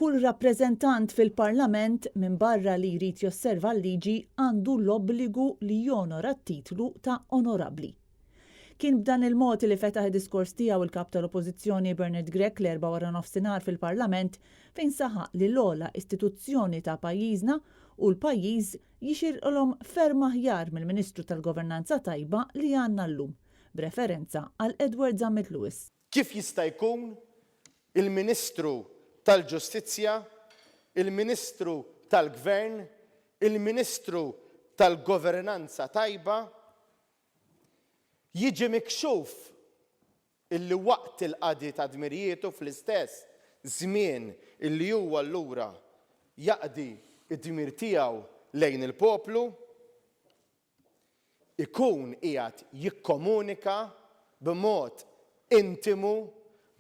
Kull rappreżentant fil-Parlament minbarra li jrid josserva l-liġi għandu l-obbligu li jonora t-titlu ta' Onorabbli. Kien b'dan il-mod li fetaħ id-diskors tiegħu il-Kap tal-Oppożizzjoni Bernard Grech l-Erbgħa waranofsinhar fil-Parlament fejn saħaq li l-ogħla istituzzjoni ta' pajjiżna u l-pajjiż jixirqilhom ferm aħjar mill-Ministru tal-Governanza Tajba li għandna llum, b'referenza għal Edward Zammit Lewis. Kif jista' jkun il-Ministru tal-Ġustizzja, il-Ministru tal-Gvern, il-Ministru tal-Governanza Tajba jiġi mikxuf illi waqt il-qadi ta' dmirijietu fl-istess żmien illi huwa allura jaqdi d-dmir tiegħu lejn il-poplu, ikun qiegħed jikkomunika b'mod intimu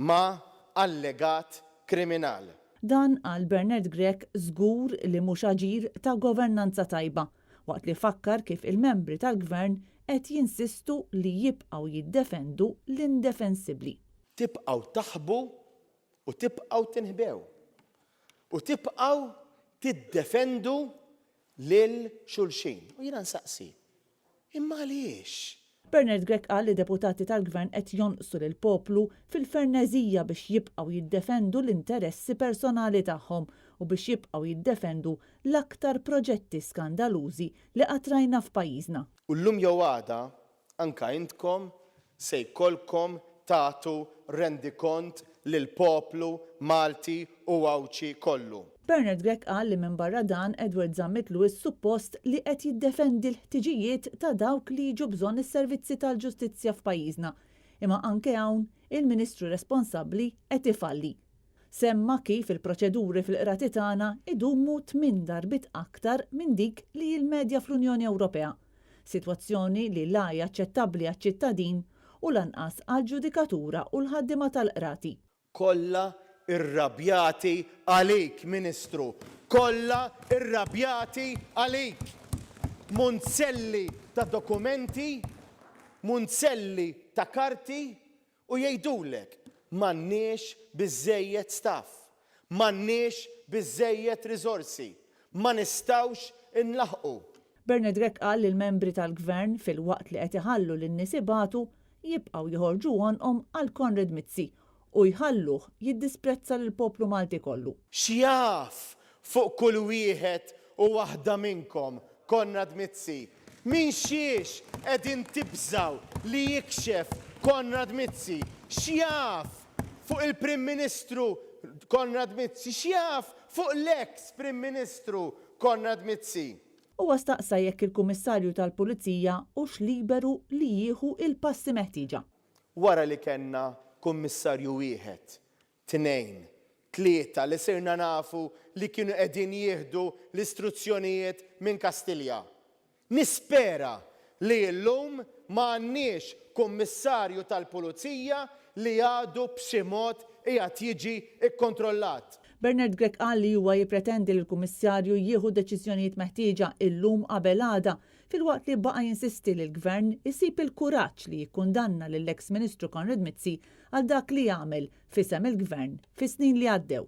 ma' allegat kriminal. Dan għal Bernard Grech żgur li mhux aġir ta' governanza tajba, waqt li fakkar kif il-membri tal-Gvern qed jinsistu li jibqgħu jiddefendu l-indefensibbli. Tibqgħu taħbu u tibqgħu tinħbew u tibqgħu tiddefendu lil xulxin. U jiena nsaqsi, imma għaliex? Bernard Grech qal li deputati tal-Gvern qed jonqsu lill-poplu fil-ferneżija biex jibqgħu jiddefendu l-interessi personali tagħhom u biex jibqgħu jiddefendu l-aktar proġetti skandalużi li qatt rajna f'pajjiżna. U llum jew għada Anke intkom se jkollkom tagħtu rendikont lill-poplu Malti u Għawdxi kollu. Bernard Grech qal li minbarra dan Edward Zammit Lewis suppost li qed jiddefendi l-ħtiġijiet ta' dawk li jiġu bżonn is-servizzi tal-ġustizzja f'pajjiżna, imma anke hawn il-Ministru responsabbli qed ifalli. Semma kif il-proċeduri fil-qrati tagħna jdumu tminn darbiet aktar minn dik li hi l-medja fl-Unjoni Ewropea. Sitwazzjoni li la hi aċċettabbli għaċ-ċittadin u lanqas għall-ġudikatura u l-ħaddiema tal-qrati. Kollha rrabjati għalik, Ministru, kollha rrabjati għalik! Munzelli ta' dokumenti, munzelli ta' karti U jgħidulek, M'għandniex biżżejjed staff, m'għandniex biżżejjed riżorsi, ma nistgħux inlaħħqu. Bernard Grech qal li l-membri tal-Gvern, filwaqt li qed iħallu lin-nies ibatu, jibqgħu joħorġu għonqhom għal Konrad Mizzi u jħalluh jiddisprezza lill-poplu Malti kollu. X'jaf fuq kull wieħed u waħda minnkom Konrad Mizzi Minn xiex qegħdin tibżgħu li jikxef Konrad Mizzi? X'jaf fuq il-Prim Ministru Konrad Mizzi? X'jaf fuq l-eks Prim Ministru Konrad Mizzi? Huwa staqsa jekk il-Kummissarju tal-Pulizija hux liberu li jieħu l-passi meħtieġa. Wara li kellna Kummissarju wieħed tnejn, tlieta li sirna nafu li kienu qegħdin jieħdu l-istruzzjonijiet minn Kastilja. Nispera li llum ma għandniex Kummissarju tal-Pulizija li għadu b'xi mod qiegħed jiġi kkontrollat. Bernard Grech qal li huwa jippretendi li l-Kummissarju jieħu d-deċiżjonijiet meħtieġa illum qabel għada filwaqt li baqa' jinsisti li l-Gvern isib il-kuraġġ li jikkundanna lill-eks Ministru Konrad Mizzi għal dak li għamel f'isem il-Gvern fis-snin li għaddew.